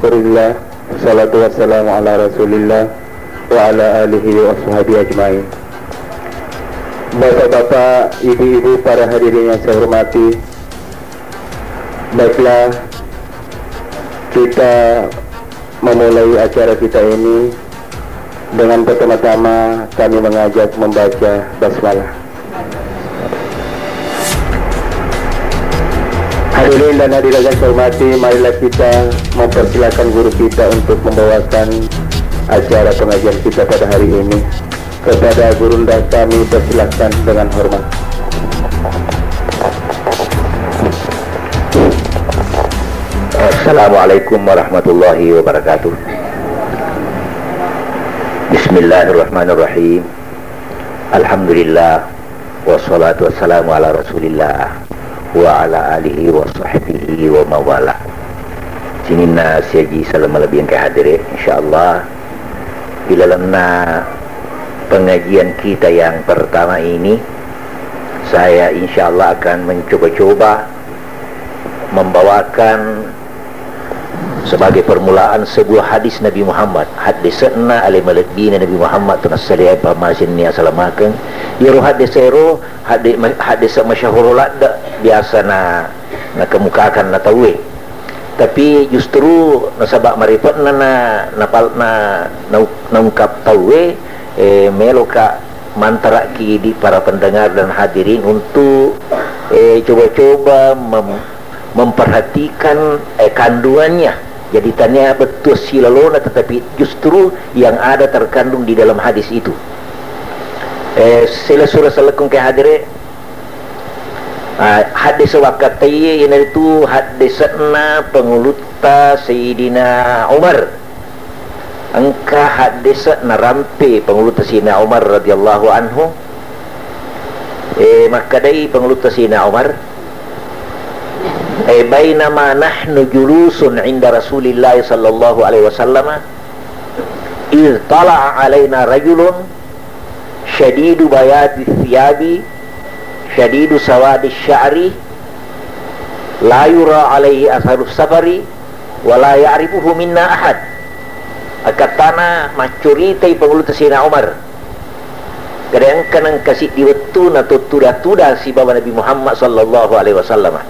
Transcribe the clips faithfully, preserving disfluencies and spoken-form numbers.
Alhamdulillah, salatu wassalamu ala Rasulillah wa ala alihi wa sahbihi ajmain. Bapak-bapak, ibu-ibu, para hadirin yang saya hormati, baiklah, kita memulai acara kita ini dengan pertama-tama kami mengajak membaca basmalah. Hadirin dan hadirat yang saya hormati, marilah kita mempersilakan guru kita untuk membawakan acara pengajian kita pada hari ini. Kepada gurunda kami persilakan dengan hormat. Assalamualaikum warahmatullahi wabarakatuh. Bismillahirrahmanirrahim. Alhamdulillah. Wassalatu wassalamu ala Rasulillah wa ala alihi wa sahbihi wa mawala. Sininna siaji saleng malebbi engka hadire, insyaallah di lalenna pengajian kita yang pertama ini, saya insyaallah akan mencoba-coba membawakan sebagai permulaan sebuah hadis Nabi Muhammad, haddese'na ale malebbina Nabi Muhammad, tunassalai pammasenni asalamakeng. Iyaro haddese ero hadde-, haddese masyahuro ladde biasa na, nakemukakan na tauwe. Tapi justru nasaba marife'na na, napal-, na, nau-, naungkap tauwe, eh, meloka mantaraki di para pendengar dan hadirin untuk, eh, coba-coba mem-, memperhatikan, eh, kandungannya. Jadi tania betul silalona, tetapi justru yang ada terkandung di dalam hadis itu. Eh, sila surah salekung ke hadire, ah, hadis wakkatai, iyanaritu haddese'na pengulutta Sayyidina Umar. Engka haddese narampe pangulutta Sayyidina Umar radhiyallahu anhu. Eh, makkedai pangulutta Sayyidina Umar, eh, "Bainama nahnu julusun inda Rasulillah sallallahu alaihi wasallam, idh tala'a alaina rajulun syadidu bayadi thiyabi, syadidu sawadi sya'ri, la yura alaihi atharus safari, wa la ya'rifuhu minna ahad." Akkattana maccuritai pangulutta Sayyidina Umar. Kada engka nengka siddi wettu natuttuda-tuda sibawa Nabi Muhammad sallallahu alaihi wasallam.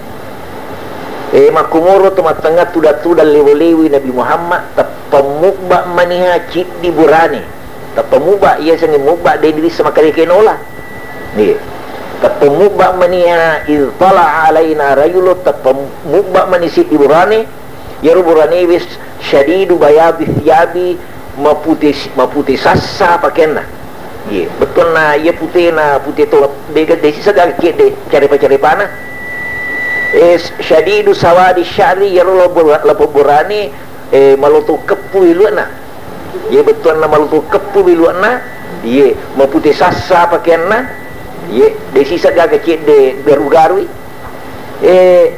Eh, makkumoro to mattengnga tuda-tuda lewo-lewi Nabi Muhammad, teppa mubba maniha ciddi burane. Teppa mubba, iya sengi mubba, de nirissa makkeda kenola. Iya. Teppa mubba maniha, idh tala'a alaina rajulun, teppa mubba mani siddi burane, iyaro burane wis syadidu bayadi thiyabi, mapute, mapute sassa pakeanna. Iya, bettuanna iya putena, pute to, dega desi sega cedde carepa-carepana. Eh, syadidu sawadi sya'ri, iyaro labo-, labo burane, eh, maloto keppu iluana. Iye, bettuanna maloto keppu biluanna, iye, mapute sassa pakeanna, iye, de siseng gaga cedde garu-garui. Eh,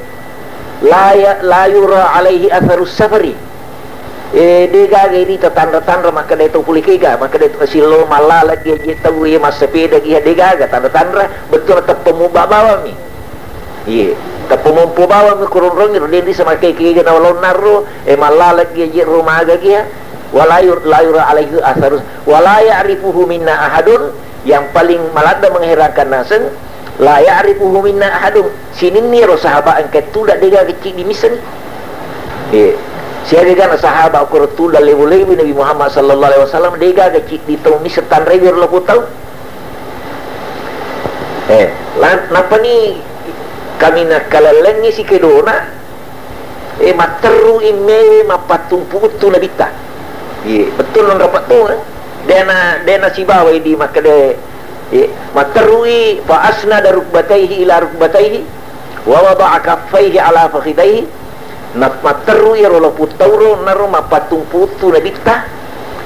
la ya-, la yura alaihi atharus safari. Eh, de gaga irita tanra-tanra makkeda to pole kega, makkeda to sillo mallala dia je tau, iye, massepeda dia, de gaga tanra-tanra, bettuanna teppa mubba bawammi. Iye, teppa mompo bawammi ko ronrong ro, de risa makkeda kega na laonna ro, eh, mallala gia je ro maga gia, wala yur-, la yura alaihi atharus, wala ya'rifuhu minna ahadun, yang paling maladde mengherankan naseng, la ya'rifuhu minna ahadun, sininni ro sahabat engka tuda de gaga ciddi missengi. Iye, siaga gana sahabat ko ro tuda lewo-lewo Nabi Muhammad sallallahu alaihi wasallam, de gaga ciddi tau misseng tanrai ro loppo tau. Eh, la-, nappani kami nakkalallengngi sikedona, eh, matterru immewe mappattumpu uttu nabitta. Iye, betul nonrapattonga. Dena, dena sibawai di makkeda, eh, matterrui fa asnada rukbataihi ila rukbataihi, wa wada'a kaffaihi ala fakhidaihi, na-, matterru iyaro loppo tauro naro mappattumpu uttu nabitta,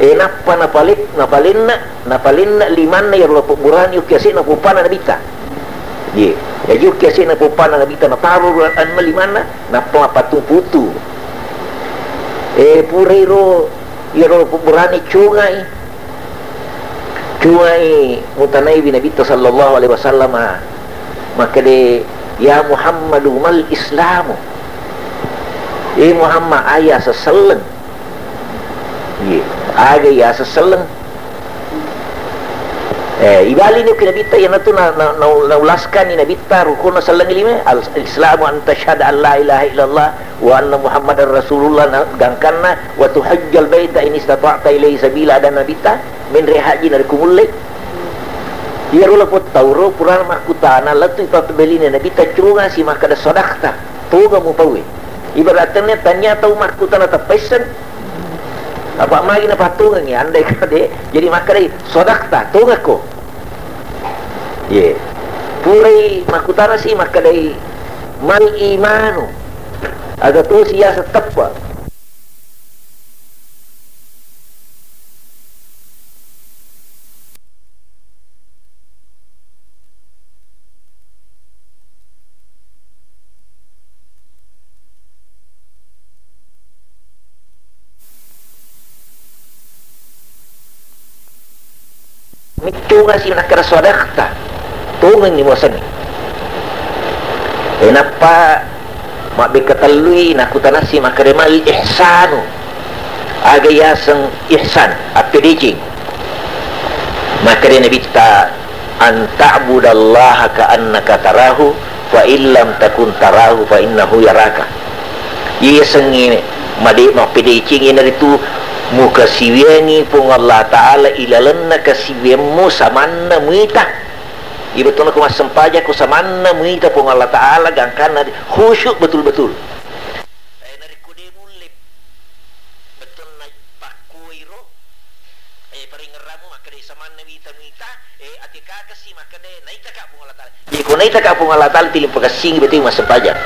eh, nappa napale-, napalenna, napalenna limanna iyaro loppo burani ukki ase'na poppanna nabitta. Ye, jaji ukki ase'na poppanna nabitta nataro anna limanna, nappa mappattumpu uttu. Eh, purairo iyaro loppo burani congai. Cuai mutanaiwi Nabitta sallallahu alaihi wasallama, makkeda, "Ya Muhammadu, mal Islamu?" Eh Muhammad, aya seselleng? Aga iyaseng selleng. Eh, ibalini ki Nabitta, iyanatu na, na, na, naulaskani Nabitta rukunna selleng lima. Al-, Islamu an tasyhada an la ilaha illallah wa anna Muhammadar Rasulullah, na, gangkanna, wa tuhajjal baita in istata'ta ilaihi sabila, ada Nabitta, menre haji narekko mulle. Iyaro lapong tauro purana makkutana, lettu ipatbelini Nabitta, cunga si makkeda, "Sadaqta, toga mupaue." Ibarattenna tania tau makkutana tappaisseng. Apa magi napatongengi, andai kade, jadi makkedai, "Sadaqta, tongakko." Ye. Purai makkutanasi makkedai, "Mal imanu?" Aga tosi yaseng teppa. Miccungasi nakkeda, "Sadaqta." Tongengngi muasengnge. E, nappa mabbekka tellui, nakkutanasi makkeda, "Mal ihsanu?" Aga yaseng ihsan, appedeceng? Makkeda Nabitta, "An ta'budallaha ka'annaka tarahu, fa in lam takun tarahu, fa innahu yaraka." Iyasengnge made-, mappedeceng iyanaritu mukasiwiangi Puang Allah Ta'ala ilalenna kasiwiammu samanna muita. Ibettuna ko massempajang ko samanna muita Puang Allah Ta'ala, gangkanna khusyuk betul-betul. Eh, narekko de mulle bettuanna pakkuiro, eh, paringerrammu makkeda samanna wita muita, eh, atekakasi makkeda naitaka Puang Allah Ta'ala. Jadi ko naitaka Puang Allah Ta'ala, tiling pakassingi betul massempajang.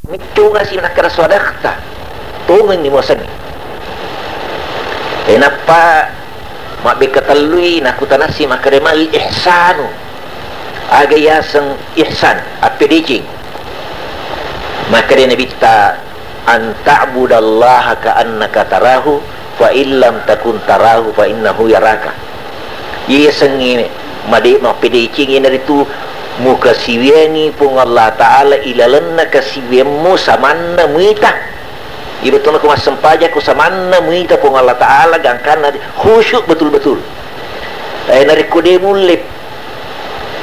Miccungasi nakkeda, "Sadaqta." Tongengngi muasengnge. E, nappa mabbekka tellui, nakkutanasi makkeda, "Mal ihsanu?" Aga yaseng ihsan, appedeceng? Makkeda Nabitta, "An ta'budallaha ka'annaka tarahu, fa in lam takun tarahu, fa innahu yaraka." Iyasengnge made-, mappedeceng iyanaritu mukasiwiangi Puang Allah Ta'ala ilalenna kasiwiammu samanna muita. Ibettuna ko massempajang ko samanna muita Puang Allah Ta'ala, gangkanna khusyuk betul-betul. Eh, narekko de mulle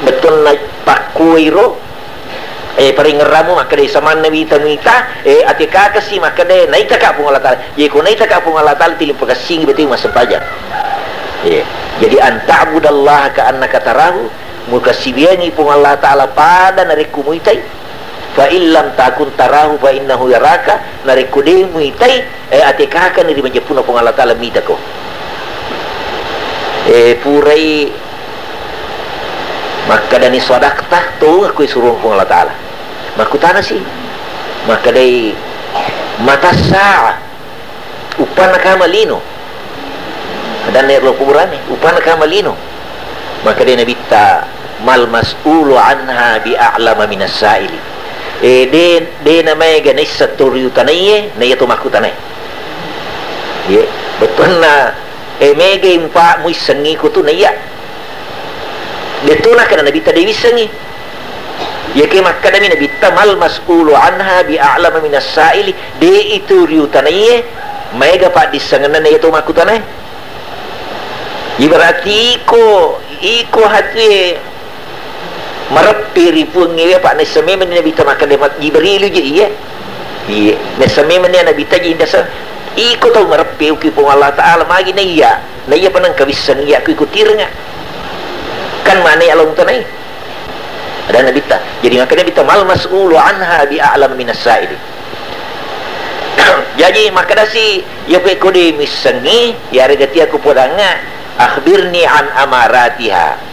bettuanna pakkuiro, eh, paringerrammu makkeda samanna wita muita, eh, atekakasi makkeda naitaka Puang Allah Ta'ala. Jadi ko naitaka Puang Allah Ta'ala, tiling pakassingi betul massempajang. Eh, jadi, "An ta'budallaha ka'annaka tarahu," mukasiwiangi Puang Allah Ta'ala pada narekko muitai. "Fa in lam takun tarahu, fa innahu yaraka," narekko de muitai, eh, atekakani ri majeppunna Puang Allah Ta'ala mitako. Eh, purai makkedani, "Sadaqta," tongakko isuruang Puang Allah Ta'ala. Makkutanasi, makkedai, "Mata sa'a?" Uppanna kama lino. Adanna ero kuburane, uppanna kama lino. Makkeda Nabitta, "Mal mas'ulu anha bi a'lama minas sa'ili." E, de, de namaega naisseng to riutanaiye, naiya to makkutanae. Ye, bettuanna, e, mega impa muissengi kutu naiya. Detu nakkeda Nabitta de wissengi. Yake makkedami Nabitta, "Mal mas'ulu anha bi a'lama minas sa'ili," de itu riutanaiye maega paddissengenna naiya to makkutanae. Ibarati iko, iko hatue mareppe ri Puangnge, apa naisseng memeng Nabitta makkeda, "Mat-, Jibrilu je iye." Iye, naisseng memeng Nabitta je indaseng, "Iko tau mareppe uki Puang Allah Ta'ala, magi naiya, naiya paneng kawisseng iya ku iko tirenga." Kan mane along tanai. Ada Nabitta. Jadi makkeda Nabitta, "Mal mas'ulu anha bi a'lam minas sa'ili." Jaji makkedasi, "Iya pe ko de missengi, iyarega tia ku podangnga, akhbirni an amaratiha."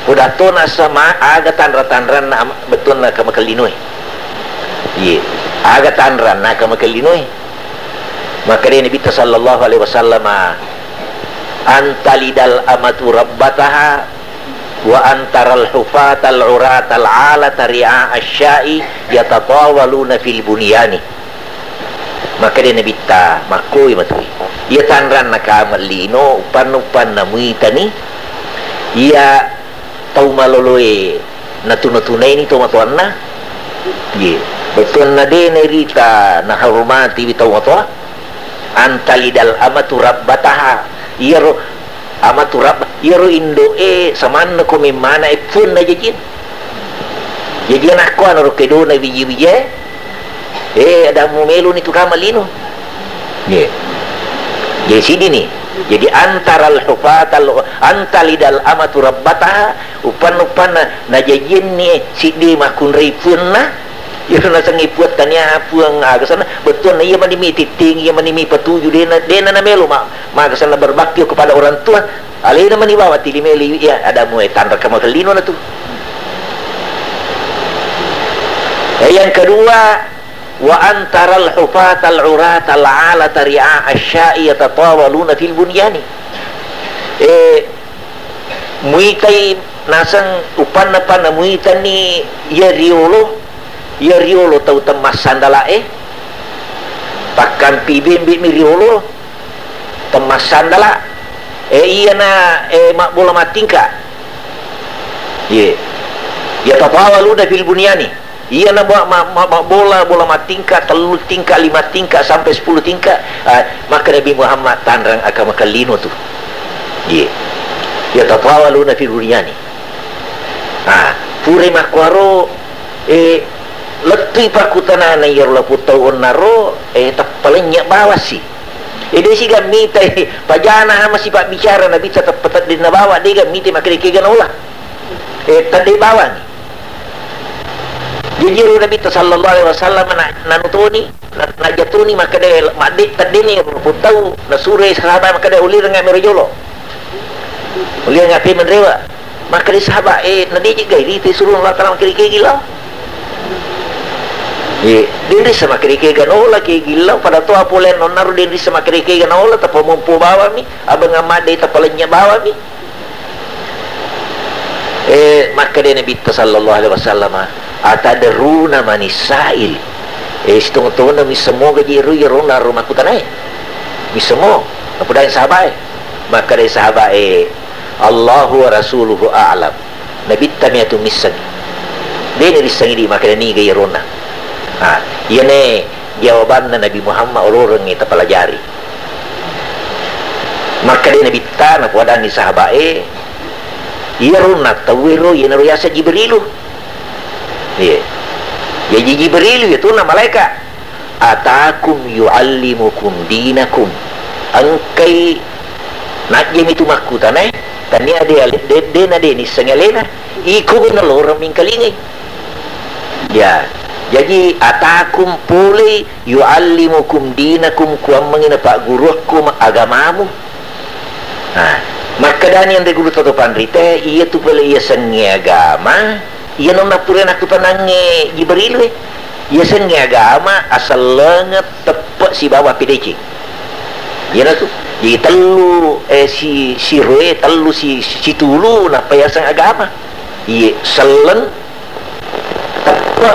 Podatona sama aga tanra-tanranna am-, bettuanna kamakellinoe. Iye, aga tanranna kamakellinoe. Makkeda Nabitta sallallahu alaihi wasallama, "Antalidal amatu rabbataha, wa antaral hufatal uratal alata ri'a asya'i yatatawaluna fil bunyani." Makkeda Nabitta, makkoi matoi. Iya tanranna kama lino, upanna-upanna muitani, iya tau maloloe natuna-tunaini tomatoanna. Ye. Bettuanna de nairita nahormati wi tomatoa. Antalidal amatu rabbataha. Iyaro amatu rabba, iyaro indo'e samanna ko memmana e puanna jajian. Jajian akko anaro kedona wiji-wije. Eh, ada mu meloni tu kama lino. Ye. Jadi sidini. Jadi antaral hufatal, antalidal amatu rabbataha, upanna-upanna najajianni siddi makkunrai puanna. Iyaro nasengngi puang tania puang aga sana, bettuanna iya mani mi titting, iya mani mi patuju, dena, dena namelo ma-, maga sana berbakti kepada orang tua. Alena mani bawa tili meli, iya, ada mu e tanra kama kellino na tu. Eh, yang kedua, wa antaral hufatal uratal alata ri'a asya'i yatatawaluna fil bunyani. Eh, muitai naseng upanna-panna muitani iya riolo, iya riolo tau temmassandala e, pakkampi bembe mi riolo, temmassandala. Eh, iyana, eh, mabbola mattingka. Ye. Yatatawaluna fil bunyani. Iyana ma-, ma-, ma-, mabbola, bola mattingka, tellu tingka, lima tingka, sampai sepuluh tingka. Ah, maka Nabi Muhammad tanrang aka makellino tu. Ye. Yatatawaluna fil bunyani. Ah, pura makkuaro, eh, lettui pakkutanana iyaro laput tau onnaro, eh, teppalennye bawassi. Eh, de siga mita, eh, pajana masi pabbicara Nabitta teppa teddinna bawa, de ga mita makkeda kega naola. Eh, tedde bawangi. Jaji ro Nabitta sallallahu alaihi wasallam na, nanutoni, na, najatoni makkeda madde teddeni ro laput tau, nasuro sahabat makkeda ulireng mero jolo. Ulireng ape menrewa. Makkeda sahabat, eh, na de je gai rite suruh Allah Taala makkeda kegi lao. Eh, denrissa makkeda kega naola kegi lao, pada toa pole nonnaro denrissa makkeda kega naola, tappa mompo bawami, abang amadde tapalenya bawami. Eh, makkeda Nabitta sallallahu alaihi wasallam, atadruna manis sa'il? Eh, sitong-tongna misseng moga je ro iyaro naro makkutanae? Misseng mo? Napudaeng sahabat e. Makkeda sahabat e, Allahu wa rasuluhu a'lam. Nabitta mi atu misseng. De ni rissengi di makkeda niga iyarona. Ha, iyane jawabanna Nabi Muhammad olorengngi tapalajari. Makkeda Nabitta napoadangi sahabat e, iyarona tauwe ro iyanaro yaseng Jibrilu. Iya. Jaji Jibrilu itu na malaika. Atakum yuallimukum dinakum. Engkai najjemi tu makkutanae, tania de ale-, de, de na de nissengi alena. Iko bena loreng mingkalingai. Ya, jaji atakum pole yuallimukum dinakum, kuammengi napagguruakko ma-, agamamu. Nah, makkedani anre guru toto panrite, iya tu pole iya sengnge agama, iya nonna pura nakkutanangnge Jibril we. Iya sengnge agama, asellengeng teppe sibawa pedeceng. Iyanatu. Jadi tellu, eh, si, siroe, tellu si, si, situlu, nappa yaseng agama. Iye, selleng, teppe,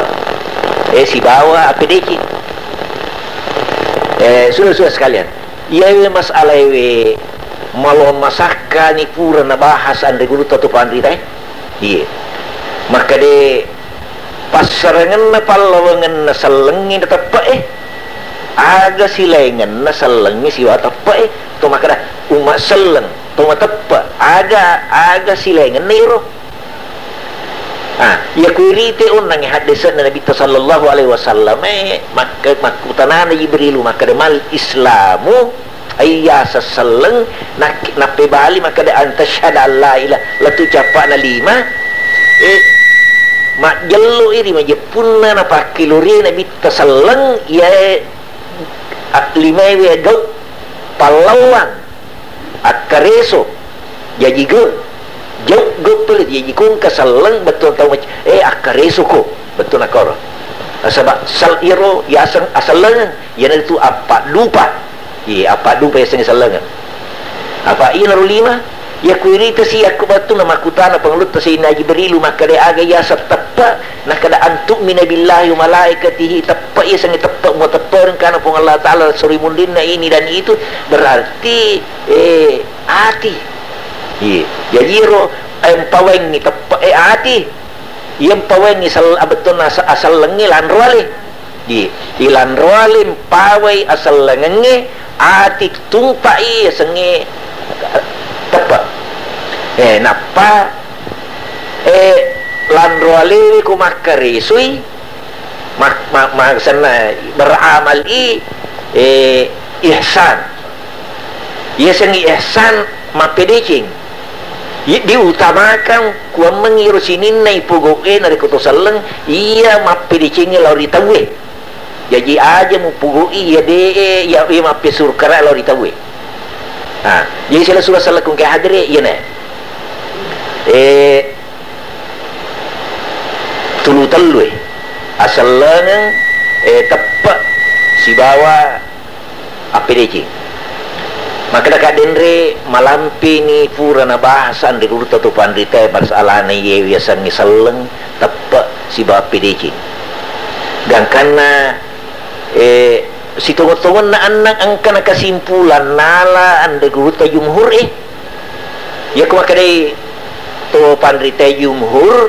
eh, sibawa A P D C. Eh, sudah-sudah sekalian. Iyawe masalah ewe, malong masakkani pura nabahas anre gurutta tu panrita, eh. Iye. Makkade passarengenna pallawangenna sellengngi na teppe, eh. Aga silaingenna sellengngi siwa teppe, eh. To makkada umma selleng, to mateppe. Aga, aga silaingenna iro. Ah, iya ku irite onnangngi haddese'na Nabitta sallallahu alaihi wasallam, eh, mak-, makkutanana Jibrilu makkeda, "Mal Islamu?" Aiyaseng selleng, nak-, nappebali makkeda, "An tasyhada an la ilah-," lettu cappa'na lima, eh, majjello iri majeppunna napakkelorie Nabitta selleng, iyae, a-, limaewe gau, pallawang. Akkareso, jaji gau, jau gau pole, jaji ko engka selleng, bettuang tau mac-, eh, akkareso ko, bettuang nakoro. Nasaba sel-, iyaro yaseng asellengeng, iyanaritu appaddupa. Iye, appaddupa yaseng sellengeng. Apa iyanaro lima, Iya kuirita si yakku battu na makkutana pangulutta Sayyidina Jibrilu makkeda aga yaseng teppe, nakkeda antu'mina billahi wa malaikatihi, teppe iya sengnge teppe, mua teppe rengkana Puang Allah Ta'ala suri munrinna ini dan itu, berarti, eh, ati. Iya. Jadi ro, eh, mpawengngi teppe, eh, ati. Iya mpawengngi sel-, abettunna ase-, asellengnge lanro ale. Di, di lanro ale mpawai asellengengnge, ati tumpa'i asengnge teppe. Eh, nappa, eh, lanro alewe ko makkaresoi, mak-, mak-, mak-, senna beramal i, eh, ihsan. Yasengnge ihsan mappedeceng. I-, diutamakan kuammengngi ro sininna ipogo'e narekko to selleng, iya mappedecengnge lao ri tauwe. Jaji aja mupogo'i iya de'e, iya, iya mappesurkara lao ri tauwe. Ha, jadi sila sura sellekung ke hadere, iyana. Eh, tulu tellue. Asellengeng, eh, teppe, sibawa appedeceng. Makkeda Kak Denre, malampeni pura nabahas anre gurutta to panritae masalahna iye wiasengnge selleng, teppe, sibawa appedeceng. Gangkanna, eh, sitongo-tongenna annang engka na kesimpulan nala anre gurutta jumhur e. Iyako makkedai to panritae jumhur,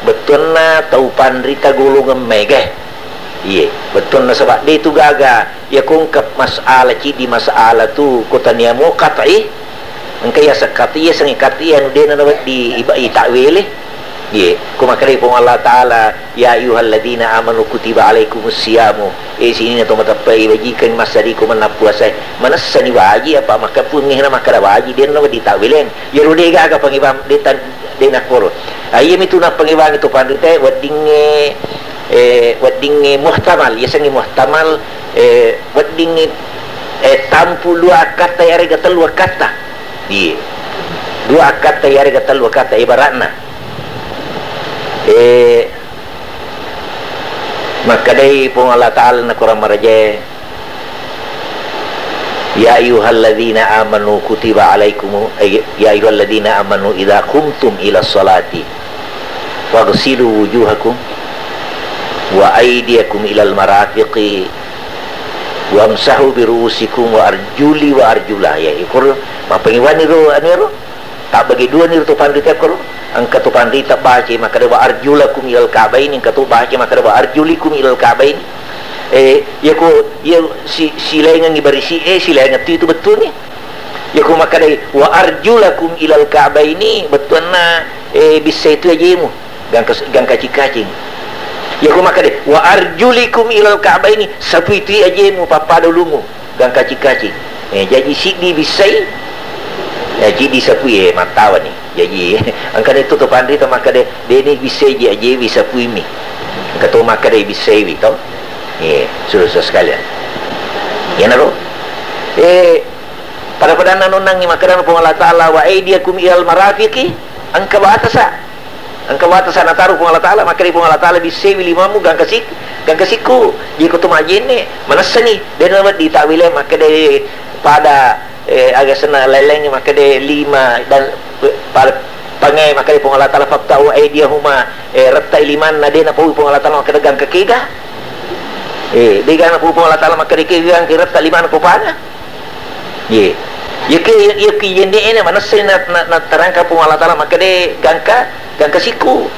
bettuanna tau panrita golongeng maega. Iye, bettuanna, saba' de' tu gaga. Iyako engka masalah, ciddi masalah tu ko tania mo qat'i, engka yaseng qat'i, yasengnge qat'i anu de'na nawedding iba-, itakwele. Iye, ko makkedai Puang Allah Ta'ala, "Ya ayyuhalladzina amanu kutiba alaikumus siyamu." Eh, sininna to mateppe'e, wajikeng massadiku mennang puasae. Manessani waji, apa makkapungngi na makkeda waji, de'na wedding tawilen. Iyaro de'gaga pangibang, de' tan-, de' nakkoro. Ah, iyami tu nappangibangi to panritae, weddingnge, eh, weddingnge muhtamal, yasengnge muhtamal, eh, weddingnge, eh, tampu dua akkatta yarega tellu akkatta. Iye. Dua akkatta yarega tellu akkatta ibaratna. Eh, makkedai Puang Allah Ta'ala na Quran marajae, "Ya ayyuhalladzina amanu kutiba alaikumu, eh, ya ayyuhalladzina amanu idza qumtum ila sholati faghsilu wujuhakum wa aydiyakum ilal marafiqi wamsahu bi ru'usikum wa arjuli wa arjula." Ya, ikoro mappengiwani ro, anu ro. Tabbagi dua ni ro to panrita koro. Engka to panrita baca makkeda, "Wa arjulakum ilal ka'baini," engka to baca makkeda, "Wa arjulikum ilal ka'baini." Eh, iyako, iya si-, silaingengngi barisi, eh, silaingeng tu itu bettuangnge. Iyako makkedai, "Wa arjulakum ilal ka'baini," bettuanna, eh, bissai tu ajemu, gangka, gangka kacing-kacing. Iyako makkedai, "Wa arjulikum ilal ka'baini," sapui tu ajemu, pappada ulumu. Gangka kacing-kacing. Eh, jaji siddi bissai, eh, siddi sapui, eh, mattawani. Jaji, engkana itu to panrita makkeda, "De'ni bissai ji ajewi sapuimi." Engka to makkeda bissaiwi to. Eh, sudah sekalian. Iyanaro. Eh, pada-padanna nonnangngi makkeda Puang Allah Ta'ala, "Wa aidiyakum ilal marafiqi," engka batasa. Engka watasa nataro Puang Allah Ta'ala, makkeda Puang Allah Ta'ala, "Bissaiwi limamu gangka sik-, gangka sikku." Jiko to majenne, manessani, dena wedding ta'wile makkeda pada, eh, aga senna lain-laingnge makkeda lima dan, eh, pada pangai makkeda Puang Allah Ta'ala, "Faqta'u aidiyahuma," eh, rettai limanna, dena pau Puang Allah Ta'ala makkeda gangka kega. Eh, dega na pau Puang Allah Ta'ala makkeda kega gangka retta limanna ko pana. Ye. Yake, yake yenne ena manessai na, na, naterangkan Puang Allah Ta'ala makkeda gangka, gangka sikku.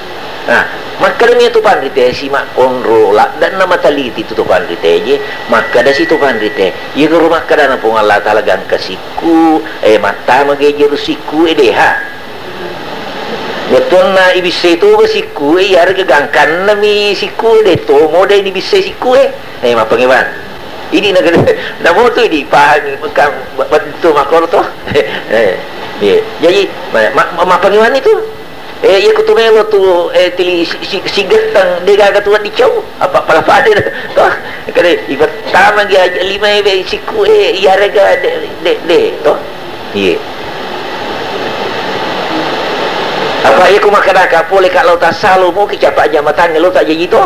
Nah, makkeda mi tu panrite si makkonro, laddanna mataliti tu, tu panrite je, makkeda si tu panrite, ye guru makkeda na Puang Allah Ta'ala gangka sikku, eh, mattama ge jeru sikku, eh, deha. Bettuanna ibissai toga sikku, eh, yarega gangkanna mi sikku, eh, de to modai dibissai sikku, eh. Eh, mappangewang. Idi na, namo tu idi pahangi, bukan, ba-, ba-, tu makkoro to. Eh, iya. Jadi, ma-, ma-, ma-, mappangewang itu. Eh, iya kutu melo tu, eh, tili si, si, sigettang, de gaga tu dicau, apa pala pade to. Kade, ibattama gi aja lima ebe sikku, eh, iyarega de, de, de, to. Iya. Apa iya ku makkadaka pole ka lao tassalo mo ki capa jamatangnge lo tak jaji to.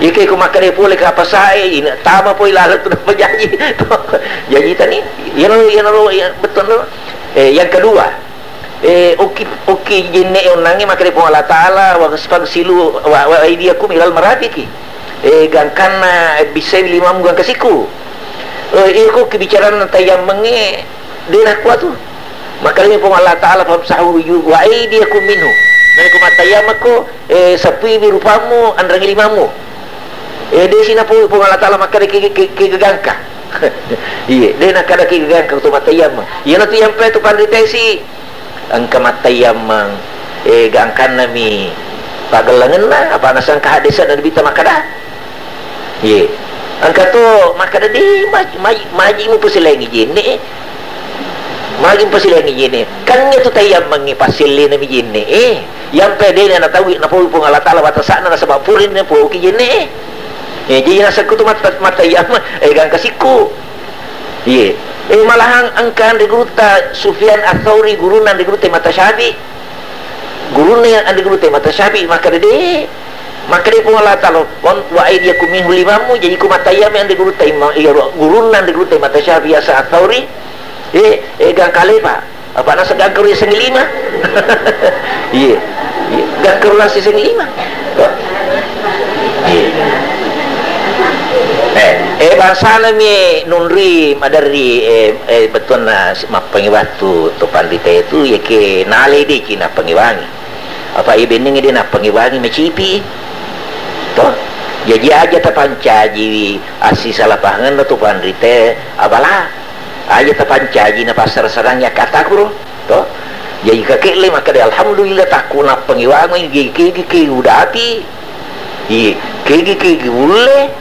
Ike ku makkeda pole ka pasae, ina tama poi laleng tu dapat jaji. Jaji tani. Iyaro, iyaro, iya, betul lo. Eh, yang kedua, eh, okki, okki jenne onnangnge, makkeda Puang Allah Ta'ala, "Wa, faghsilu wa, wa aidiyakum ilal marafiqi." Eh, gangkanna, eh, bissai limamu gangka sikku. Eh, iko ki bicaranna tayammenge, de nakkuatu. Makkedami Puang Allah Ta'ala, "Famsahu wujuh wa aidiyakum minhu." Naiko mattayammekko, eh, sappuiwi rupamu, anrangi limamu. Eh, de sinapoi Puang Allah Ta'ala makkeda ke, ke, ke gangka. Iye, de nakkeda ke gangka tu mattayammeng. Iyanatu yampe tu panritae si engka mattayammeng, eh, gangkannami pagellangenna, apa nasangka haddese'na Nabitta makkeda. Iye. Engka to makkeda, "De, maj-, maj-, maji mupasilaingi jenne, eh. Maji mupasilaingi jenne." Kan iya tu tayammeng, eh, passellenami jenne, eh. Yampe de na tau napoi Puang Allah Ta'ala batasa'na, nasaba purani napoi ki jenne, eh. Eh, jadi nasakku tu matta-, mattayammeng, eh, gangka sikku. Iye. Eh, malahan engka anre gurutta Sufyan Ats-Tsauri, gurunna anre gurutta Imam Syafi'i. Gurunna anre gurutta Imam Syafi'i makkeda de. Makkeda Puang Allah Ta'ala, "Wa, wa aidiyakum minhu" limamu, jadi ko mattayammeng anre gurutta Imam, iya, gurunna anre gurutta Imam Syafi'i, Hasan Ats-Tsauri. Eh, eh, gangka lepa. Apa naseng gangka ro yasengnge lima? Iye. Iye. Gangka ro yasengnge lima. Iye. Eh, eh, bangsanami nunri maderri, eh, eh, bettuanna mappangewattu to panritae tu, yake nale de ki nappangewangi. Apa iya bennengnge de nappangewangi macipi. To? Jaji aja tapancajiwi assisalapahangenna to panritae abala. Aja tapancaji napassara-sarangi akkatakuro, to? Jaji kakelle makkeda, "Alhamdulillah, takku nappangewangi, kegi-kegi udapi. Iye, kegi-kegi ulle."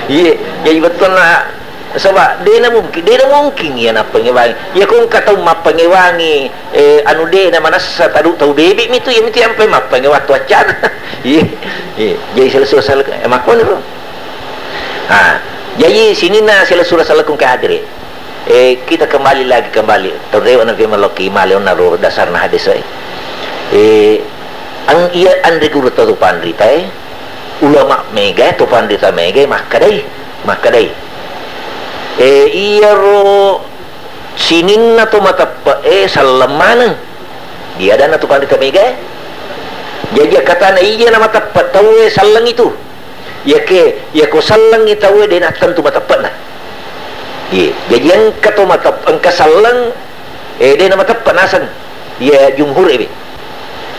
Iye, jaji bettuanna, saba de na mungkin, de na mungkin iya nappangewangi. Iya ko engka tau mappangewangi, eh, anu de na manassa tadu tau bebe mi tu, iya mi tu yampe mappangewa tu accana. Iye, iye, jaji sala-, sala-, eh, makkoniro. Ah, jaji sininna sila sura salakung ke hadire. Eh, kita kembali lagi, kembali. Terdewa nabi malokki male onna ro dasarna hadis, eh. Eh, ang iya anre guru to panrita, eh. Ulama mega, to panrita mega, makkadai, makkadai. Eh, iya ro sininna to mateppe, eh, sallang maneng. Dia dana to panrita mega, eh. Jaji katana iya na mateppe tau, eh, sallang itu. Iyake, iyako sellengngi tauwe de nattentu mateppe'na. Iye, jaji engka to matep-, engka selleng, eh, de namateppe naseng. Iya jumhur ebe.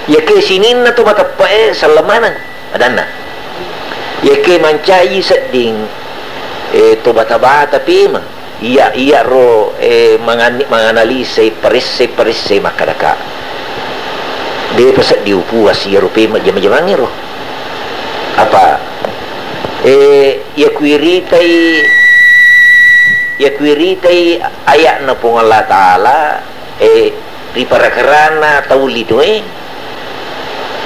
Iyake sininna to mateppe'e selleng maneng adanna. Iyake mancaji sedding, eh, to bata-bata pemeng. Iya, iya ro, eh, mangani-, manganalisai, paressai, paressai makkadaka. De pasedding upuas iyaro pemeng jama-jamangngero. Apa, eh, iya kuiritai, iya kuiritai aya'na Puang Allah Ta'ala, eh, ri parakarana tau linoe,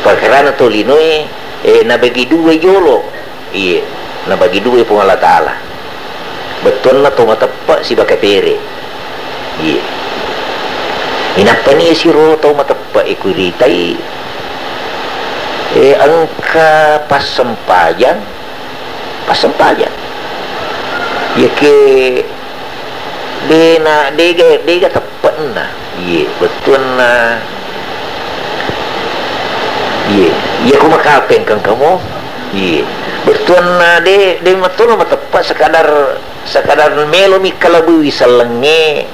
parakarana tau linoe, eh, nabagi dua jolo. Iye, nabagi dua Puang Allah Ta'ala. Bettuanna to mateppe sibawa kapere. Iye. Inappani siro to mateppe ikuritai, eh, engka passempajang, passempajang. Iyake dena, dega, dega teppe'na. Iye, bettuanna. Iye, iya ko makapeng kangkamo. Iye, bettuanna de, de mettono mateppe sekadar, sekadar melo mi kalabui sellengnge.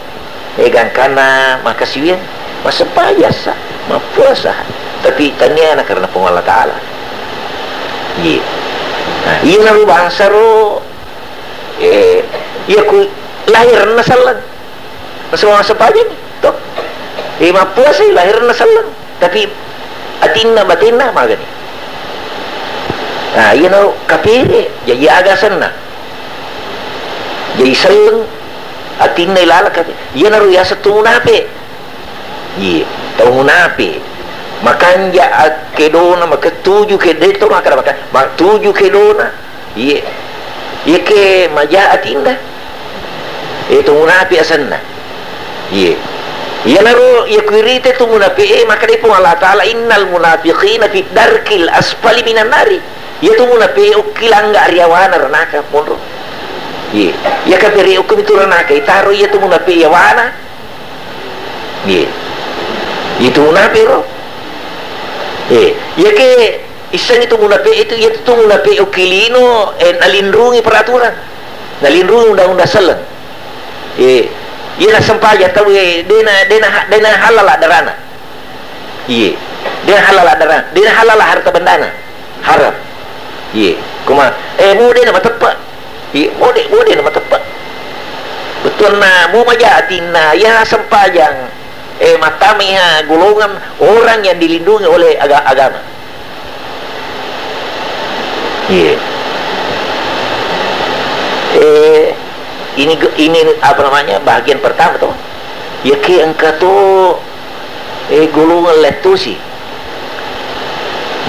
Eh, gangkanna makasiwiang, massempajang sa, mappuasa. Tapi taniana karena Puang Allah Ta'ala. Iye. Nah, iya naru bangsa ro, eh, iya ku lahirna selleng. Nasaba massempajang, to. Eh, mappuasai lahirna selleng. Tapi atinna, batinna magani. Nah, iyana kapere, jaji aga asenna. Jaji selleng, atinna ilala kapere. Iyanaro yaseng to munape. Iye, tau munape. Makanja akkedona, maka tuju ke, de to makkada maka, ma-, tuju kedona. Iye. Iyake maja atinna. Eh, to munape asenna. Iye. Iyanaro, iya kuirite to munape, eh, makkadai Puang Allah Ta'ala, "Innal munafiqina fid darkil asfali minan nari." Iya to munape, eh, okki langga ri awana ranaka, monro. Iye. Iya kapere okki mitu ranaka, itaro iya to munape yawana. Iya. Itu munafiq ro. Eh, iya ke issengngi tu munafiq itu, iya tu munafiq okki lino, eh, nalinrungi peraturan. Nalinrungi undang-undang selleng. Eh, iya nassempajang tau, eh, dena, dena, dena halal addarana. Iya. Dena halal addarana. Dena halal harta bendana. Haram. Iya. Kuma, eh, mu dena mateppe. Iya, mu de-, mu dena mateppe. Bettuanna, mu maja atinna, iya sempajang. Eh, mattama iya golongan orang yang dilindungi oleh aga-, agama. Iya. Eh, ini ge-, ini apa namanya, bahagian pertama toh. Iya ke engka to, eh, golongan lettusi.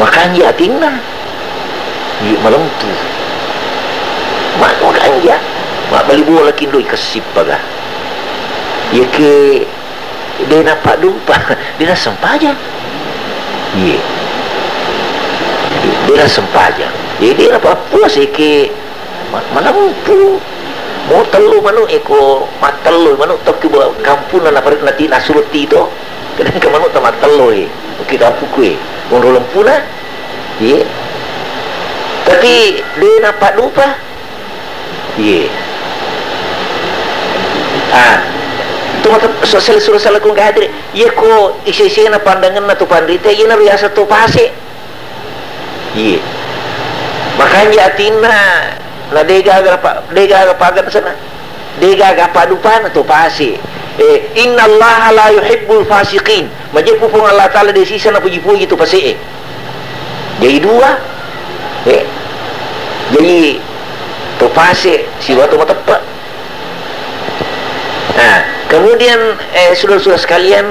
Makanja atinna. Iya malempu. Ma-, makanja. Mabbali bola kindo ikessippaga. Iya ke De' napaddupa, de' nassempajang. Iye. De' nassempajang. Jadi de' napappuasa ke ma-, malempu. Mo tello manu' e ko mattello manu' tokki bo kampunna napare-, nati-, nasuro tito. Kadang ke manu' ta mattello e. Oke kampuku e. Monro lempuna. Iye. Tapi de' napaddupa. Iye. Ah, tu mata so-, sel-, sura salakung hadri. Iye ko ise-isena pandangenna tu panrita, iye na riasa to pase. Iye. Makanja atinna na de' gaga pa-, de' gaga pagan sana. De' gaga paddupana to pase. Eh, innallaha la yuhibbul fasiqin. Majeppu Puang Allah Taala de' sisa napuji-puji tu pase e. Jadi dua, eh, jadi to pase sibawa to mateppe'. Nah, kemudian, eh, saudara-saudara sekalian,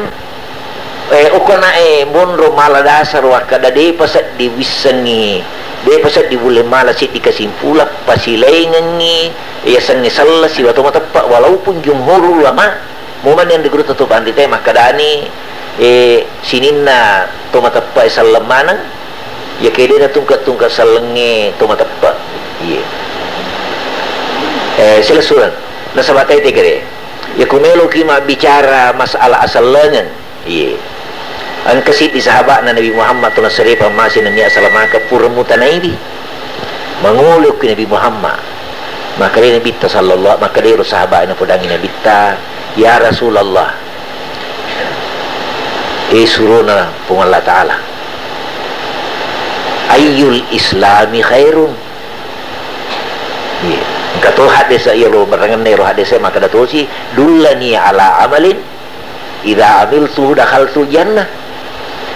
eh, okona, eh, monro mala dasar wakkada de'pa seddi wissengngi, de'pa seddi bulle mala seddi kesimpulan, pasilaingengngi, eh, yasengnge selleng sibawa to mateppe', walaupun jumhur ulama, Mumanni anre gurutta to panritae makkedani, eh, sininna to mateppe'e selleng maneng, iya ke de' natungke-tungke sellengnge to mateppe'. Iye. Eh, silessureng. Nasaba' tette' gare. Iya ko meloki mabbicara masalah asellengeng. Iye. Engka siddi sahaba'na Nabi Muhammad, tona serepa masi nennia salamaka pura mutanaiwi. Mangolo okki Nabi Muhammad. Makkeda Nabitta sallallahu, makkeda ero sahaba'e napodangi Nabitta, "Ya Rasulullah, eh, surona Puang Allah Ta'ala, ayyul islami khairun?" Iya. Engka to haddese' iyaro merengenna ero haddese' makkeda tosi, "Dullani ala amalin idza amiltuhu dakhaltul jannah."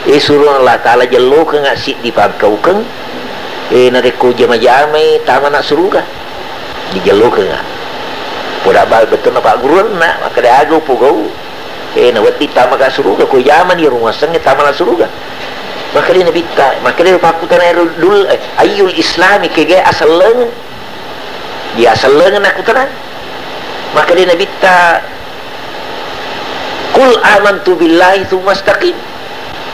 Eh, surona Allah Ta'ala jellokengnga siddi pangkaukeng, eh, narekko jama-jamai tamana' suruga. Dijellokengnga. Poda bal bettuanna pagguruanna, makkeda aga upogau. Eh, nawedding tamaka' suruga, ko jamani iyaro muassengnge tamana' suruga. Makkeda Nabitta, makkeda pakkutana ero dul-, eh, ayyul islami, kega asellengeng? Iya asellengeng nakkutanang. Makkeda Nabitta, "Qul amantu billahi tsumma istaqim."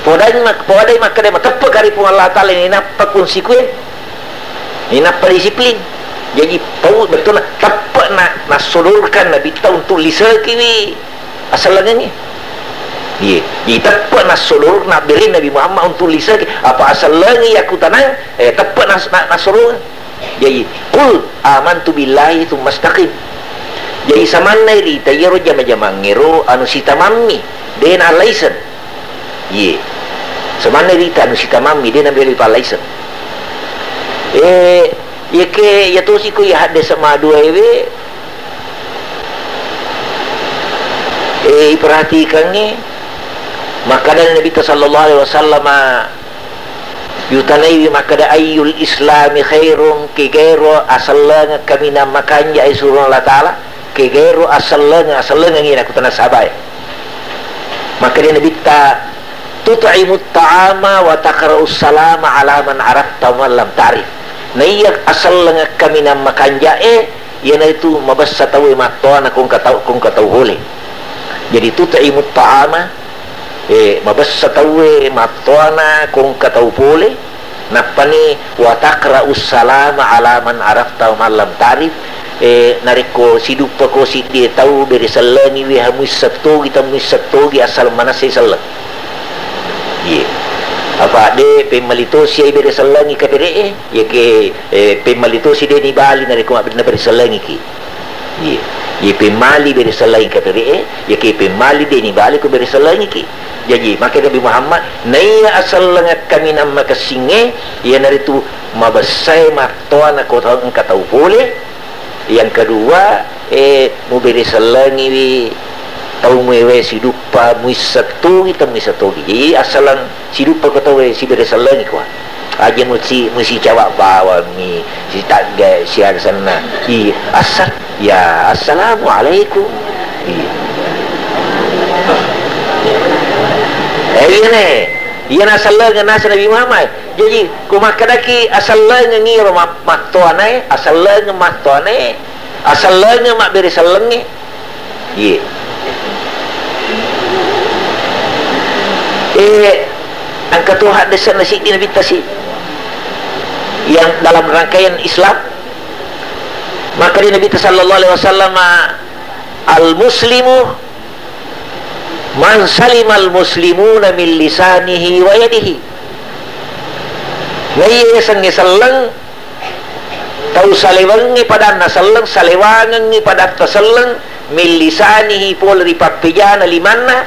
Podai mak-, podai makkeda mateppe'ka ri Puang Allah Ta'ala, ninappa kunsikue, ninappa disiplin. Jaji, pau bettuanna teppe' na-, nassodorkan Nabitta untuk lisekiwi asellengengnge. Iye, jadi teppe' nassodor nabbere Nabi Muhammad untuk liseki apa asellengengnge yakkutanang, eh, teppe' nas-, na-, nassodorkan. Jaji, "Qul amantu billahi tsumma istaqim." Jaji, samanna irita iyaro jama-jamangngero anu sitamammi, de' na license. Iye. Samanna irita anu sitamammi, de' na melo ipalicense. Eh, iyake, iya tosi ko iya haddese' madua ewe, eh, iperhatikangnge, makkeda Nabitta sallallahu alaihi wasallama, yutanaiwi makkeda, "Ayyul islami khairun?" Kegaero asellengeng kaminang makanja'e surona Allah Ta'ala, kegaero asellengeng, asellengeng ina kutana sahabae. Makkeda Nabitta, "Tut'imut ta'ama wa taqra'us salama ala man arafta wa man lam ta'rif." Naiya asellengeng kaminang makanja'e, iyanaritu mabessa tauwe mattoana ko engka tau, ko engka tau pole. Jadi, tut'imut ta'ama, eh, mabessa tauwe mattoana ko engka tau pole, nappani wa taqra'us salama ala man arafta wa man lam ta'rif, Eh, narekko siduppako siddi tau bere sellengiwi, ha muisseng togi, temmuisseng togi, assaleng manessai selleng. Iye. Apa de pemmali tosi ai bere sellengi kapere'e, yake, eh, pemmali tosi de nibali narekko mabbe-, nabere sellengiki. Iye. Iye pemmali bere sellengi kapere'e, yake pemmali de nibali ko bere sellengiki. Jaji, makkeda Nabi Muhammad, naiya asellengeng kaminang makessingnge, iyanaritu mabessai mattoana ko tau engka tau pole, Yang kedua, eh, mubere sellengiwi tau muewe siduppa, muisseng togi, temmuisseng togi. Jadi, assaleng siduppa ko tauwe sibere sellengi kua. Aja musi, musi cawa bawang mi, sitagga, siaga senna. Iya, assal-, ya, assalamualaikum. Iya. Eh, iya ne. Iya na sellengeng nasa Nabi Muhammad. Jaji, ko makkedaki asellengengngi ro ma-, mattoanae, asellengeng mattoanae, asellengeng mabbere sellengnge. Iye. Eh, engka to haddesana siddi Nabitta si. Yang dalam rangkaian Islam, maka di Nabitta sallallahu alaihi wasallam, "Al-muslimu man salimal muslimuna min lisanihi wa yadihi." Naiya yasengnge selleng, tau salewengnge padanna selleng, salewangengngi padatta selleng, min lisanihi pole ri pappejana limanna,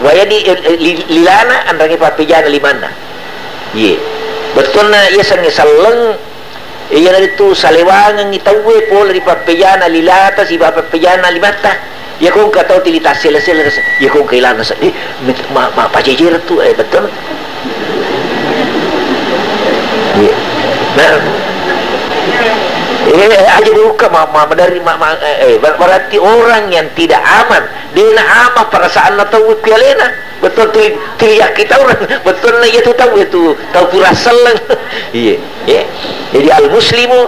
wa yadi-, eh, eh, li-, lilana enrengnge pappejana limanna. Iye. Bettuanna yasengnge selleng, Iyanaritu salewangengngi tauwe pole ri pappejana lilata sibawa pappejana limatta. Iyako engka tau tili tassele-sele rasa, iyako engka ilana sa, eh, mit-, ma-, ma-, pajejereng tu, eh, betul. Iya. Nah, eh, aja buka ma-, ma-, madari ma-, ma-, eh, eh, ber-, berarti orang yang tidak aman, dena aman perasaanna tauwe ku alena. Betul tu, tu yakkitaureng. Bettuanna iyatu tau, iyatu tau pura selleng. Iya, ya. Jadi al-muslimu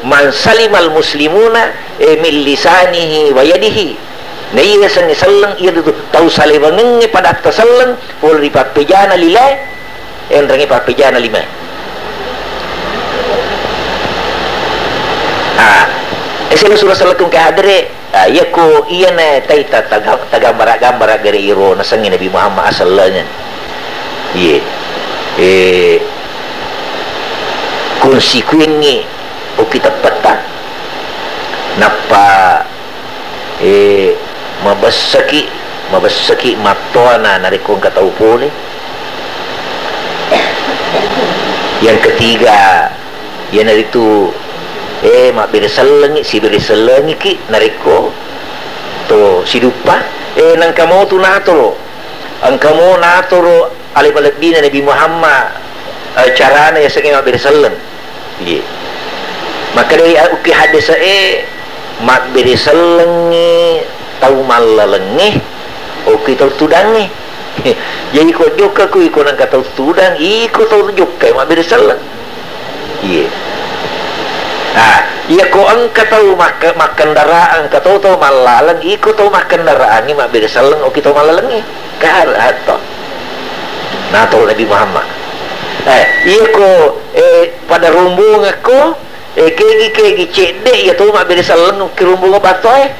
man salimal muslimuna, eh, min lisanihi wa yadihi. Nah, iya yasengnge selleng, iyatu tau salewangengnge padatta selleng, pole ri pappejana lila, enrengnge pappejana lima. Ah, ese sura sellekung ke hadere. Ah, iyako iyana taita taga-, tagambara-gambara gare iro nasengnge Nabi Muhammad asellengeng. Iye. Eh, konsekuengngi okki teppetta. Nappa, eh, mabessaki, mabessaki mattoana narekko engka tau pole. Yang ketiga, Iyanaritu, eh, mabbere sellengngi, sibere sellengiki narekko to siduppa, eh, nengka motu natoro, engka mo natoro ale malebbina Nabi Muhammad, eh, carana yasengnge mabbere selleng. Iye. Makkedai, ah, ukki haddese e, mabbere sellengngi tau mallalengnge, okki tau tudangnge. Jadi ko jokka ku iko nengka tau tudang, iko tau jokka mabbere selleng. Iye. Ah, iya ko engka tau makka-, makkendaraan, engka tau, tau mallaleng, iko tau makkendaraan ni mabbere selleng, oki tau mallalengngi. Ka har-, hatto. Nah, tau Nabi Muhammad. Eh, iya ko, eh, pada rombongan ko, Eh, kegi, kegi cedde, iya to mabbere selleng ki rombongan battoe.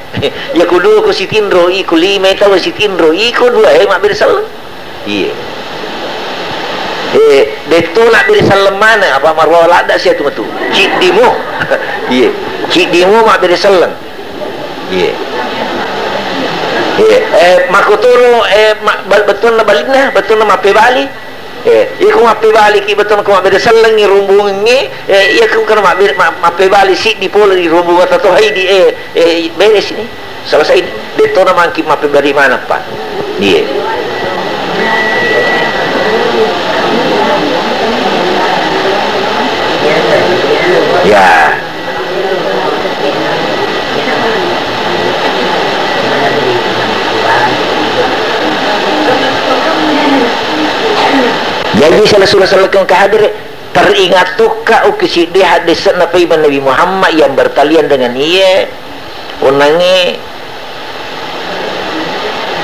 Iya ko dua ko sitinro, iko lima tau sitinro, iko dua e mabbere selleng. Iye. Eh, detto mabbere selleng mana, apa marwa ladda sia tu metu. Ciddi mo. Iye. Ciddi mo mabbere selleng. Iye. Iye. Eh, makotoro, eh, ma-, ba-, bettuanna balinna, bettuanna mappebali. Eh, iko mappebaliki, bettuanna ko mabbere sellengngi rombongengnge, eh, iya ko kana mabbere, ma-, mappebali siddi pole ri rombongan tatoha idi, eh, eh, beres ini. Selesai ini. Dettona mangki mappebali manappa. Iye. Ya. Jaji, sala sura sellekeng kahadere, teringat tokka uki siddi haddesse'na paiman Nabi Muhammad yang bertalian dengan iye, onangnge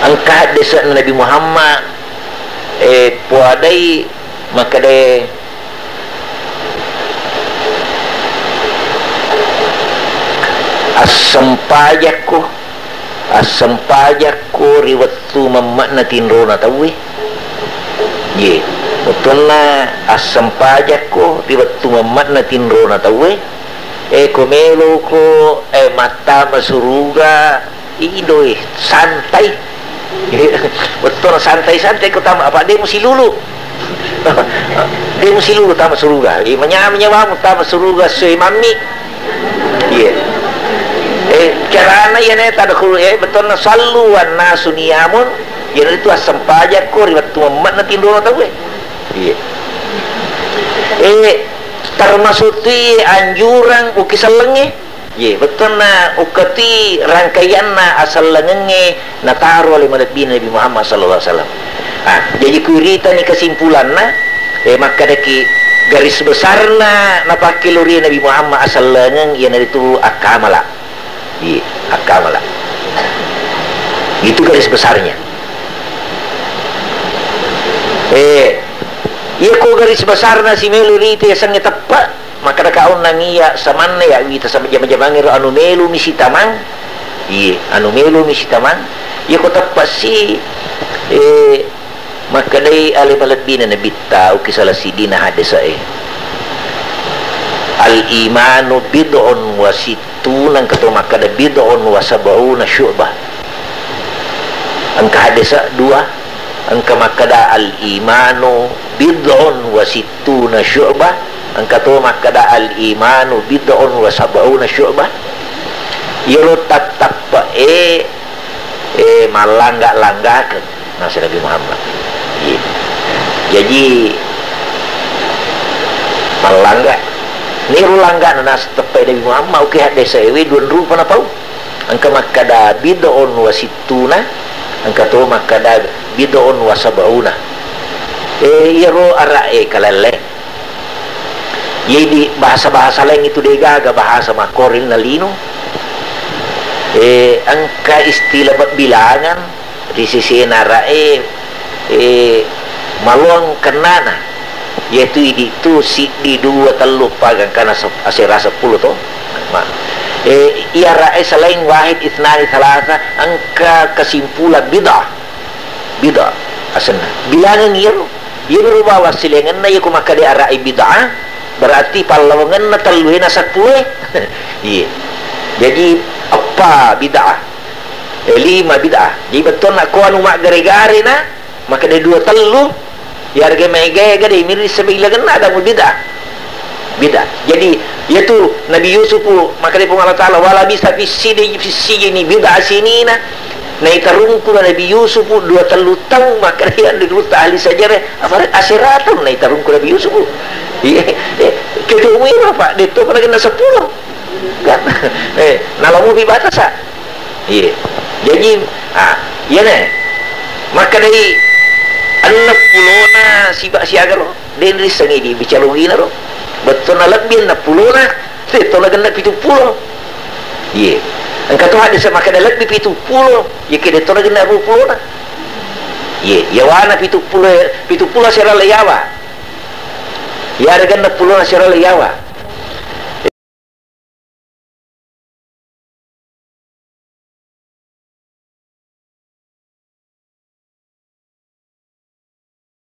engka haddesse'na Nabi Muhammad, eh, puadai makkeda, Assempajakko, assempajakko ri wettu memme'na tinrona tauwe. Ye, wettonna assempajakko ri wettu memme'na tinrona tauwe, e, ko meloko, e, mattama suruga, idoe, santai. Wettona santai-santai ko tama, apa de musilulu. De musilulu tama suruga. Eh, manya-, manyawamu tama suruga soi mammi. Iya. Eh, carana iyana tadkhulu, eh, wettonna sallu wan nasu niyamun, iyanaritu assempajakko ri wettu memme'na tinrona tauwe. Iya. Eh, termasuk tu anjurang uki sellengnge. Ye, wettonna ukkati rangkaianna asellengengnge nataro ale malebbina Nabi Muhammad sallallahu alaihi wasallam. Ah, jaji kuiritani kesimpulanna, eh, makkedaki garis besarna napakkelori Nabi Muhammad asellengeng iyanaritu akkamala. Iya, akkamala. Itu garis besarnya. Eh, iya ko garis besarna si melo rite yasengnge teppe, Makkeda kaonnang iya samanna iya wita sama jama-jamangngero anu melumi sitamang. Iye, anu melumi sitamang. Iya ko teppessi, eh, makkedai ale malebbina Nabitta, uki salah siddina haddese'e. Al-imanu bid'un wa sittuna, engka to makkeda bid'un wa sab'una syu'bah. Engka haddese dua, engka makkeda al-imanu bid'un wa sittuna syu'bah, engka to makkeda al-imanu bid'un wa sab'una syu'bah. Iyaro tattappe'e, eh, mallangga-langgakeng naseng Nabi Muhammad. Iya. Jaji, mallangga. Niro langgana naseng teppe Nabi Muhammad, uki haddese'e dua rupa napau. Engka makkeda bid'un wa sittuna, engka to makkeda bid'un wa sab'una. Eh, iyaro ara'e kalelle. Jadi bahasa-bahasa lain itu degaga bahasa makkorinna lino. Eh, engka istilah bilangan ri sesena ara'e, eh, maloang kennana. Yaitu idi tu siddi, dua, tellu, paga, engkana sep-, asera seppulo to. Ma-, eh, iya ara'e selain wahid, itnani, salasa, engka kesimpulan bid'ah. Bid'ah asenna. Bilangan iyaro. Iyaro bawang silengenna iya ko makkeda ara'e bid'ah, berarti pallawangenna tellue na seppuloe. Iya. Jadi, eppa bid'ah. Eh, lima bid'ah. Jadi, bettuanna ko anu maggare-garena, makkeda dua tellu, iyarega maega-ega de mirri sebilangenna ada mu bid'ah. Bid'ah. Jadi, iyatu Nabi Yusuf, makkeda Puang Allah Taala, "Wala bisa fis sijni, fis sijni bid'a sinina." Naitarungku Nabi Yusuf dua tellu taung, makkeda iya Nabi Yusuf ahli sejarah, apa asera taung naitarungku Nabi Yusuf. Iya, eh, kedo muiro, Pak, detto pada kena seppulo. Kan? Eh, nalamupi batasa. Iya. Jaji, ah, iyana. Makkedai enneng pulona siba siaga ro. De rissengi idi bicalogina ro. Bettuanna lebbi enneng pulona, de tona genna pitu pulo. Iye. Engka to haddese makkeda lebbi pitu pulo, iye ke de tona genna dua pulona. Iye, yawana pitu pulo, pitu pulo asera le yawa. Iyarega enneng pulona asera le yawa.